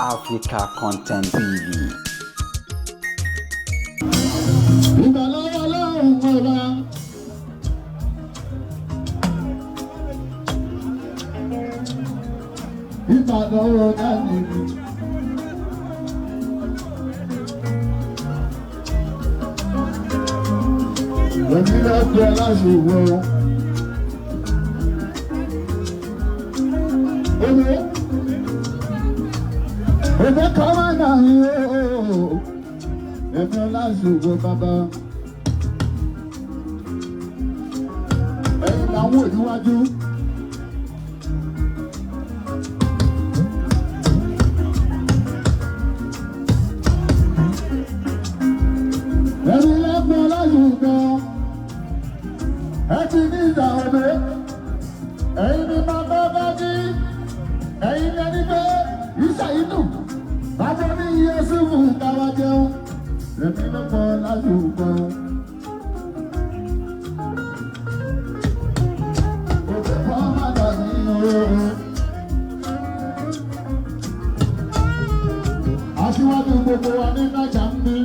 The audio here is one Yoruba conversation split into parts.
Africa Content TV. Ìgbàlọ́wọ́ lọ́hùn ọba. Ìgbàlọ́wọ́ dáàbì mi. Èmi lọ́gbẹ́ aláṣùwọ̀. Èmi èmi kọ́ máa nà yín o. Èmi aláṣùwọ̀ bàbá. Ẹ̀yin làwọn òníwájú. Ẹ̀yin lọ́gbọ́n aláṣùwọ̀. Ẹ ti ní ìjà ọ̀dọ́. Ẹ̀yin ni bàbá bá jí. Ẹ̀yin lẹni pé iṣẹ́ inú. Bàbá ní iye sífù káwá jẹun. Èmi lọ́gbọ́n aláṣùwọ̀. Aṣíwájú gbogbo wa ní Nájà ń bí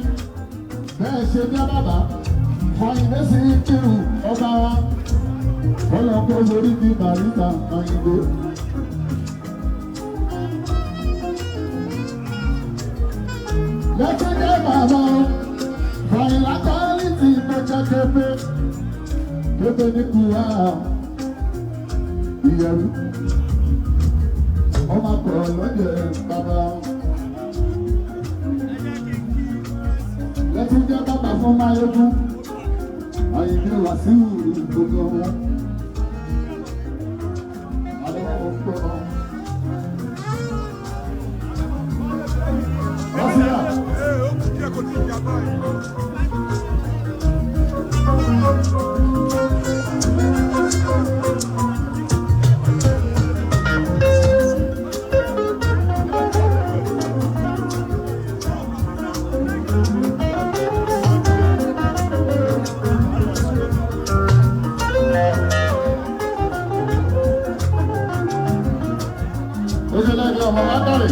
bẹ́ẹ̀ ṣe ní bàbá Fàyìndé sí kírù ọba wa ọlọ́kọ́ lórí bí Bàrígà Àyìndé. Lẹ́tọ́jẹ́ bàbá Fàyìnlá kọ́lí ti gbọ́jọ́ képe képe ní kúwà ìyẹ̀rú ọmọ akọ̀ lọ́jẹ̀ bàbá. Lẹ́tún jẹ́ bàbá fún Máyégún, Àyìndé Wàsíù gbogbo wọn. Àlọ́ ọ̀pọ̀. Wàsíà. Ojúlẹ́gbẹ̀ ọmọ látàrí.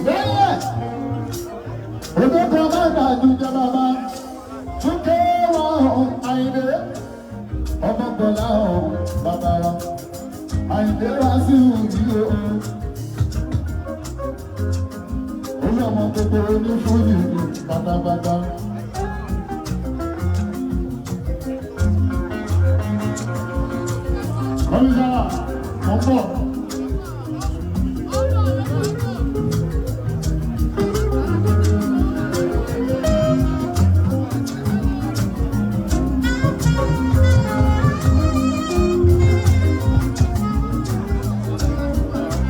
Bẹ́ẹ̀ olóko mẹ́ta jíjẹ bàbá túnkẹ́ wọn Àyìndé ọmọ Bọ̀lá ọ̀hún bàbá wa Àyìndé wá sí ìlú o. Olú ọmọ gbogbo onífúnni pátápátá. Kọ́mísára, mọ̀ ń bọ̀.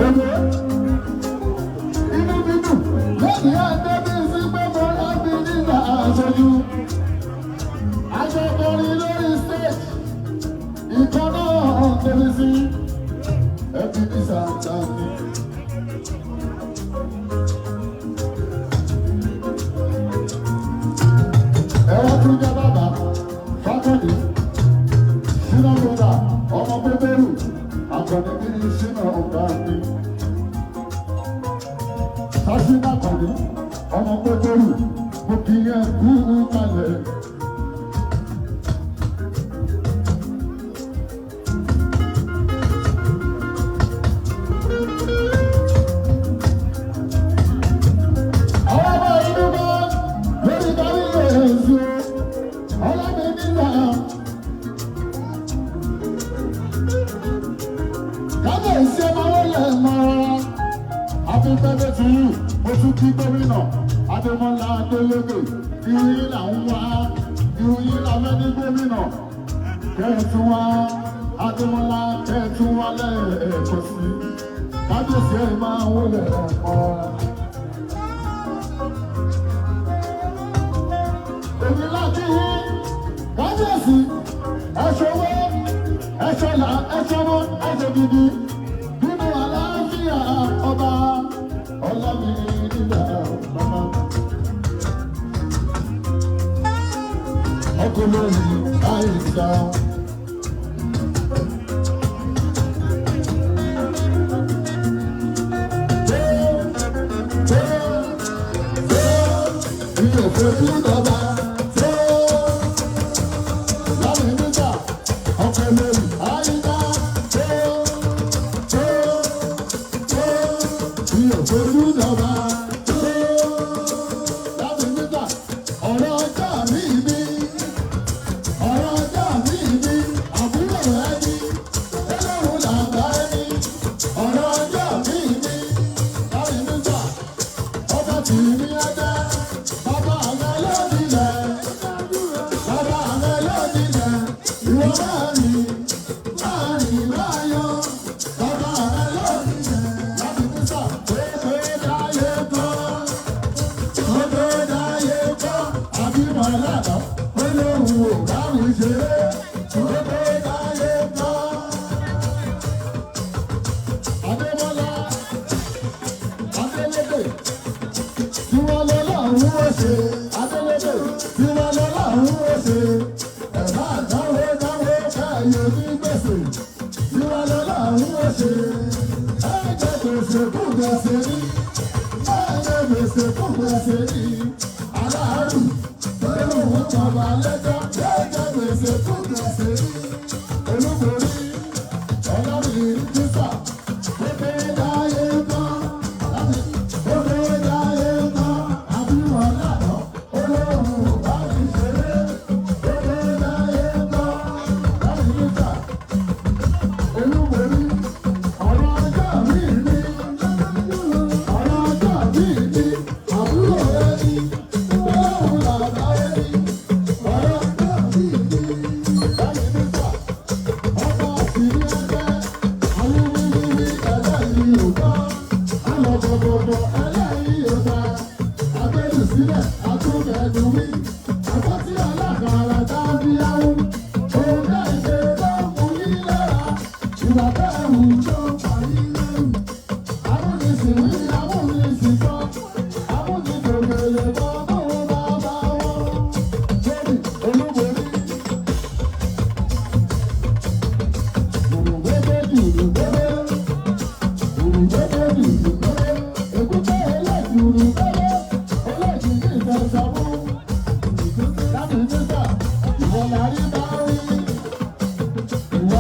Òde, inú mi dùn lẹ́yìn àdébí sí pé mo rábí nígbà aṣojú. Aṣọ́kùnrin lórí stage, ìkan náà tóbi sí ẹbí ní sàǹtàmì. Ẹ̀rọ tún jẹ́ bàbá Fákọ̀dé, Ṣínà Bọ́dà, ọmọ Pétérù, Àkànní bí Ṣínà ọ̀gá mi. Sásínà kọ̀ní, ọmọ Pétérù, mo kì í yẹ kú kalẹ̀. Àwọn ọmọ ìlú bá lórí darí èso, ọlọ́mi nígbà. Kábíyèsí ọmọ wọlé mọ́. Happy birthday to you. Mo tún kí gómìnà Adémọ́lá Adélékè. Ìròyìn là ń wá, ìròyìn là fẹ́ ní gómìnà. Kẹ́ẹ̀tún wá, Adémọ́lá kẹ́ẹ̀tún wá lẹ́ẹ̀kan sí. Kábíyèsí ẹ̀ máa wọlé ọmọ. Èmi láti yí kábíyèsí ẹ̀ṣọ́wó ẹ̀ṣọ́là ẹ̀ṣọ́wó ẹ̀ṣọ́ gidi nínú àlàáfíà ọba ọlọ́mi nígbà bàbá. Ọkùnrin àìsàn. ojú dọ̀bà tó. Láti nígbà ọ̀rọ̀ ọjọ́ mi mi, ọ̀rọ̀ ọjọ́ mi mi, àbúrò ẹni, ẹlẹ́wọ̀n làgbà ẹni, ọ̀rọ̀ ọjọ́ mi mi, láti nígbà ọba tì mí ẹgbẹ́, bàbá mi lónìí bàbá mi lónìí ìwọ máa rìn, máa rìn láyọ̀, bàbá mi lónìí láti nígbà pépé dáyé tán. Ọjọ́ dáyé kọ́, àbí màlánà, ó lóun ò bá mi ṣeré. Ọjọ́ dáyé kọ́. Adémọ́lá, Adélékè, tí wọ́n lọ láwọn ó ṣe. Adélékè, tí wọ́n lọ láwọn ó ṣe. Ẹ̀bá náwó náwó káyọ̀ ní gbèsè. Tí wọ́n lọ láwọn ó ṣe. Ẹ̀jẹ̀ gbèsè kú gbèsè ní. Ẹ̀jẹ̀ gbèsè kú gbèsè ní. Aláàrù, pẹ̀lú òun tọba lẹ́jọ́. Ẹ̀jẹ̀ gbèsè kú gbèsè ní. Olúborí, ọlọ́run jísà, pépé dáyé tán. Pépé dáyé tán. Àbíwọ̀n lànà, olóhùn ò bá mi ṣeré. Pépé dáyé tán. Láti jísà, olúborí, ọ̀rọ̀ ọjọ́ mi ni. Ọ̀rọ̀ ọjọ́ mi ni. Àbúrò ẹni, olóhùn làbá ẹni. Ọ̀rọ̀ ọjọ́ mi ni. Láti jísà. Ọba sì ní ẹgbẹ́, awíwíwíwí ẹlẹ́yìí ò gbọ́. Alọ̀bọ̀bọ̀bọ̀ ẹlẹ́yìí ò gbà. Agbẹ́lù sílẹ̀, atúbẹ̀lù wí. Àpótí alágbára dábí áhùn. Òun náà ṣe ló ń mú yín lára. Ìwà bẹ́ẹ̀ hù ló ń pa yín lẹ́rù. Amúnisìn wí, amúnisìn sọ. Amúnisòkèlè mọ́ bóun bá bá wọn. Jẹ́bi olúborí. Thank you.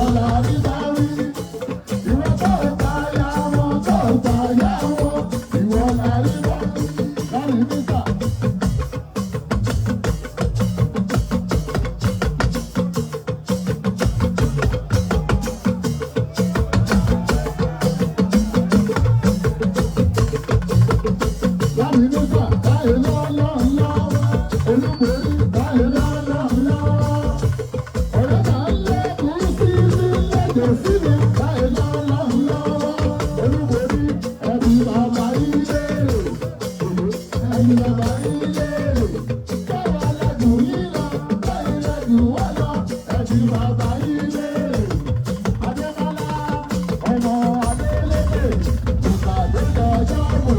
Láti nígbà báyìí lọ́lọ́lọ́, olúborí báyìí lọ́lọ́lọ́. Ọ̀rẹ́ máa ń lé kúrú sí sí lẹ́jọ́ sí mi báyìí lọ́lọ́lọ́. Olúborí ẹbí bàbá ilé rè, ẹbí bàbá ilé rè. Báwa lẹ́jù yín lọ, báyìí lẹ́jù wá lọ, ẹbí bàbá ilé rè. Adémọ́lá ọmọ Adélékè, ìpàdé lọ́jọ́ bò.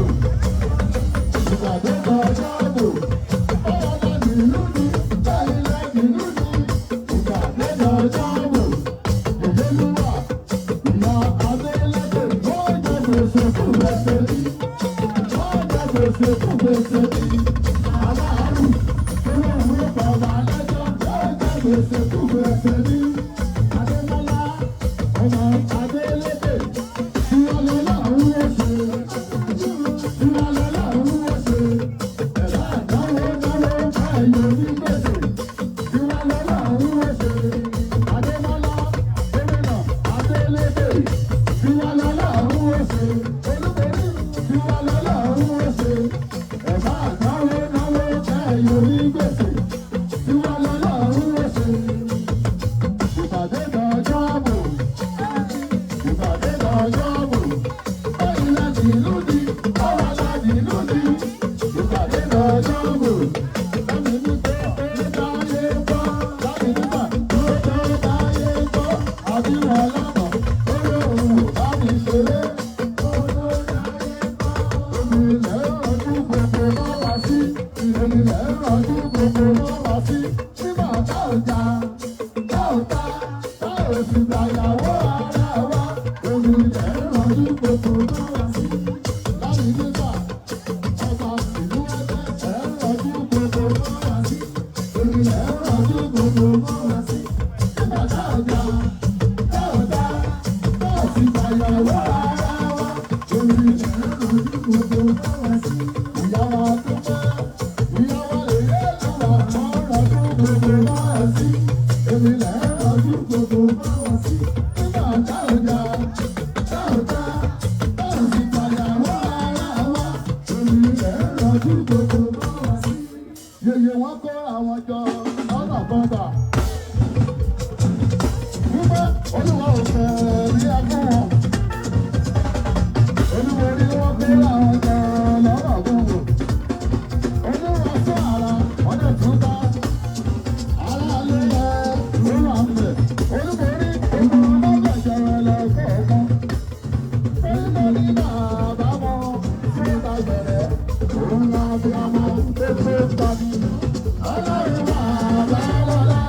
Adémọ́lá ọmọ Adélékè, tí wọ́n lọ láàrú ẹ̀ṣẹ̀. Ìpàdé dọjọ́ bò, ìpàdé dọjọ́ bò. Ìgbàyàwó ara wa, olùyẹ̀ ń rọjú gbogbo náà sí. Láti nígbà ọba ìlú ẹgbẹ́ ẹ̀ ń rọjú gbogbo mọ́ra sí. Olùyẹ̀ ń rọjú gbogbo mọ́ra sí. Nígbà tá ò já, tá ò dá, tá ò sì gbàyàwó ara wa. Yèyè wọn kó àwọn jọ lọ́nà gbọ́dọ̀. Wípé Olúwa ò fẹ́ rí ẹkún wọn. Olúborí wọn kó àwọn jọ lọ́nà gbọ́dọ̀. Olúwa sọ ara wọn dẹ̀ tún bá. Ara lé ẹ ló wà ń bẹ̀. Olúborí gbogbo ọlọ́gbọ̀n jẹrẹ lọ kọ̀ọ̀kan. Olúborí ní bàbá wọn fún ìtagbẹ̀rẹ̀. Òun náà bí ọmọ tó tó tàbí. Ọlọ́run bàbá lọ́lá.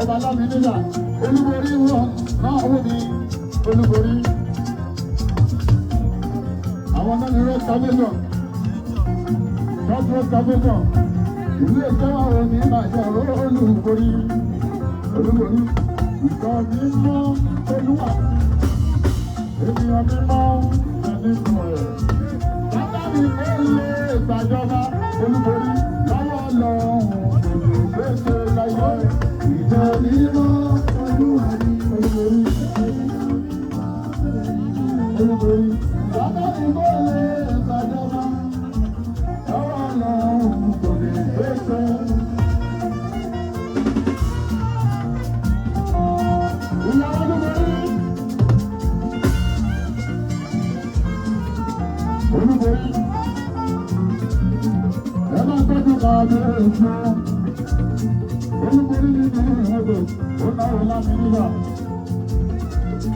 Ọba Lámìníyà, olúborí wọn náà wò ní olúborí. Àwọn náà ní Rock Salvation, North Rock Salvation, ìlú Èkó àwọn ní ìbàjẹ́ olúborí. Olúborí, ìjọ mímọ́ Olúwa, ènìyàn mímọ́ nínú rẹ̀. Bàbá mi kò lè gbàjọba olúborí lọ́wọ́ lọ́hùn-ún olùgbèsè láyé. Ìjọ mímọ́ Olúwa ni olúborí. Olúborí, bàbá mi kò lè gbàjọba lọ́wọ́ lọ́hùn-ún olùgbèsè. Kábíyèsí. Olúborí nínú ìhòòhò, ó náwó láti nígbà.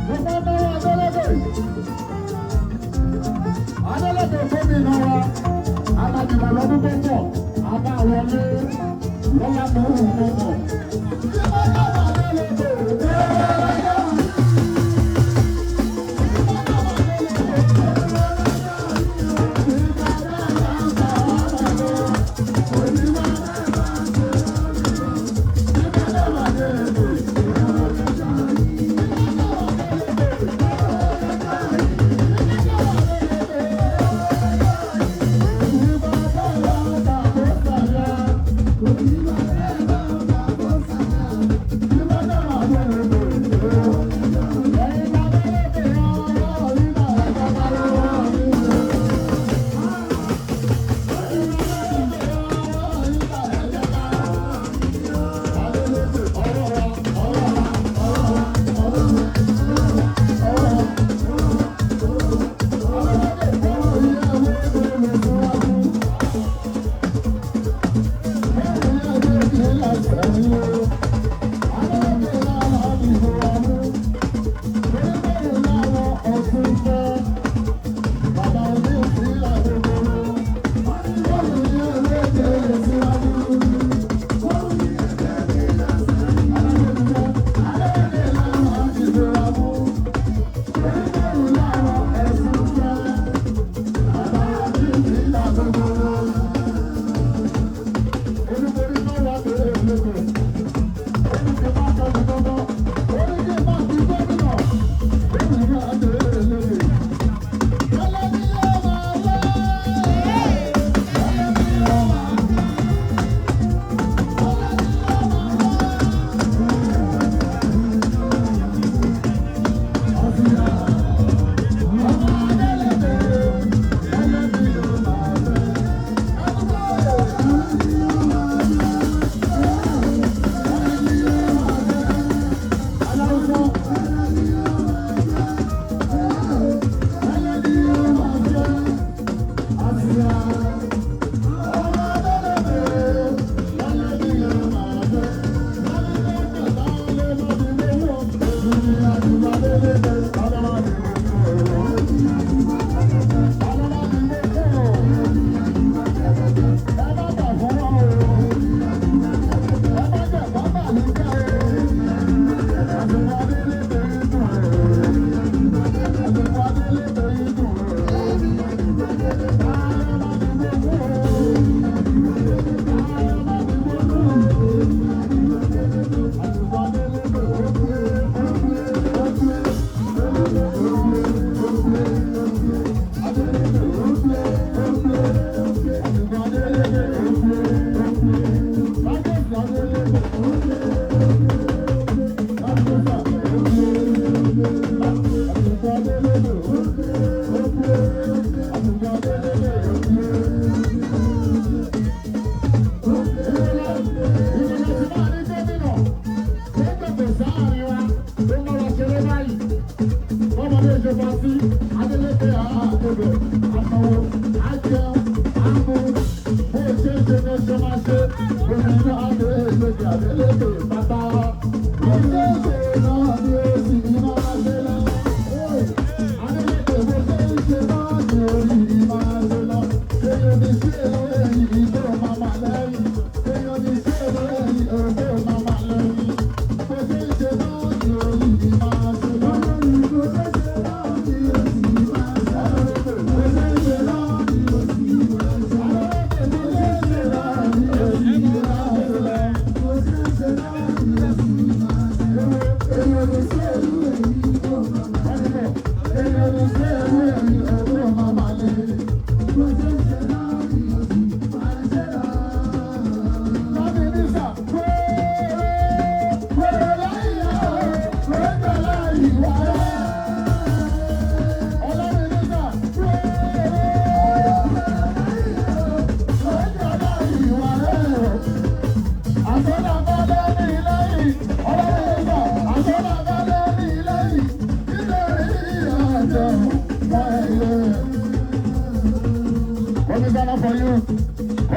Mo máa náwó Adélékè. Adélékè gómìnà wa, alájùmọ̀ lọ́dún tó pọ̀, a máa wọlé lọ́la tó ń bọ̀.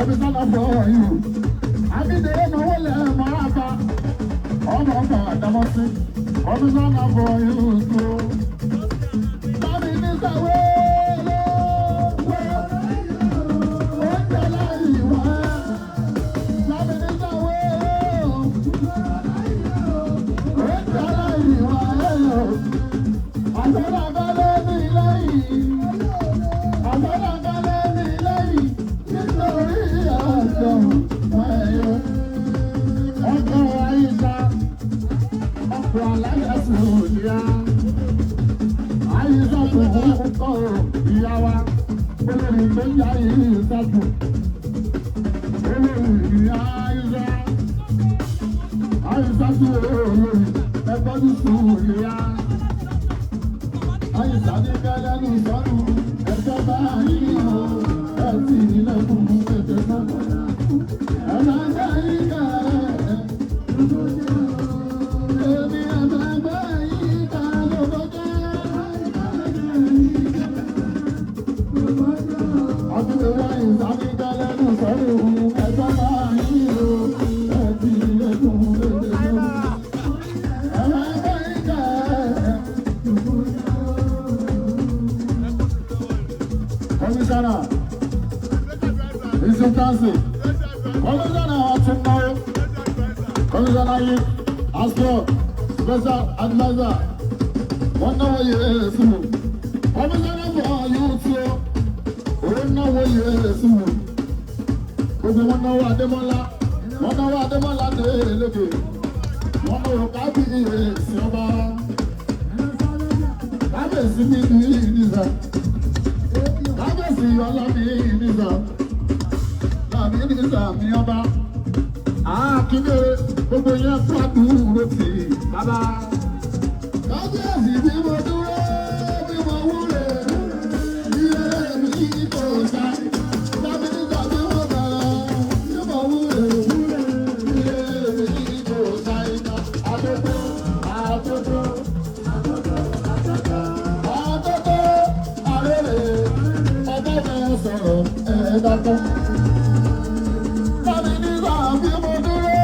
Komisanna for you. Abídèrè náwó lẹ̀ máa bá ọmọ ọba àdámọ́sí. Komisanna for you too. Bámi ní sàwé lówó, oúnjẹ láì wá. Bámi ní sàwé oúnjẹ láì wá. Àtọ́nàkálẹ̀ ní lẹ́yìn. Àtọ́nàkálẹ̀ ní lẹ́yìn. Nítorí àjọ ẹ̀yọ. Ọkọ̀ àyíká, ọkọ̀ aláyàsí òníyá. Àyíká tó ń kọ́ ìyá wa. Olórí tó ń yá yìí sátù. Olórí ìyá àyíká. Àyíká tó olórí ẹgbọ́n ní sùúrù yá. Àyíká ní kẹ́lẹ́nu sọ́nù ẹ̀jẹ̀ bá yín o. Ẹ̀sìn ilẹ̀kùn ètè náà. Ẹ̀rọ ajá yín kẹ́ ẹ̀. Èmi ẹ̀fẹ̀ gbẹ́ yín ká ló bọ́jẹ́. Àbílẹ̀ àyíká ní kẹ́lẹ́nu sọ́nù ẹ̀jẹ̀ bá yín o. Ẹ̀sìn ilẹ̀kùn ètè náà. Ẹ̀rọ ajá yín kẹ́ ẹ̀. Komisanna, Insultancy, Komisanna Atunmawo, Komisanna yi, Asko, Special Advisor, wọ́n náwó yẹ ẹ̀sùn. Komisanna for youth o, òun náwó yẹ ẹ̀sùn. Gbogbo wọn náwó Adémọ́lá, wọ́n náwó Adémọ́lá Adélékè, wọ́n náwó Kábíyèsí ọba. Kábíyèsí ní ìdíjà. Kábíyèsí ọlọ́mí nìza, láàmì nìza mi ọba. Àkíndé gbogbo yẹn fàdúró tì bàbá. Kábíyèsí bí mo dúró bí mo wúre, ilé mi kò sá. Láàmì nìza bí mo bẹ̀rẹ̀ bí mo wúre, ilé mi kò sá iná. Àtótó, àtótó, àtótó, àrèrè, ọba mi sọ̀rọ̀ ẹ̀ẹ́dàgbọ́n. Láti nígbà bí mo dúró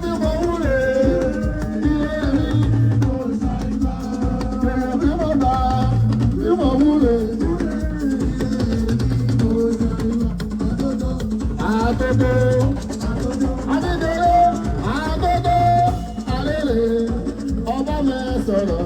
bí mo wúre, ilé mi kò ṣàìgbà. Bẹ̀rẹ̀ bí mo gbà bí mo wúre, ilé mi kò ṣàìgbà. Àtótó, àdídéré, àtótó, àrèrè, ọba mi sọ̀rọ̀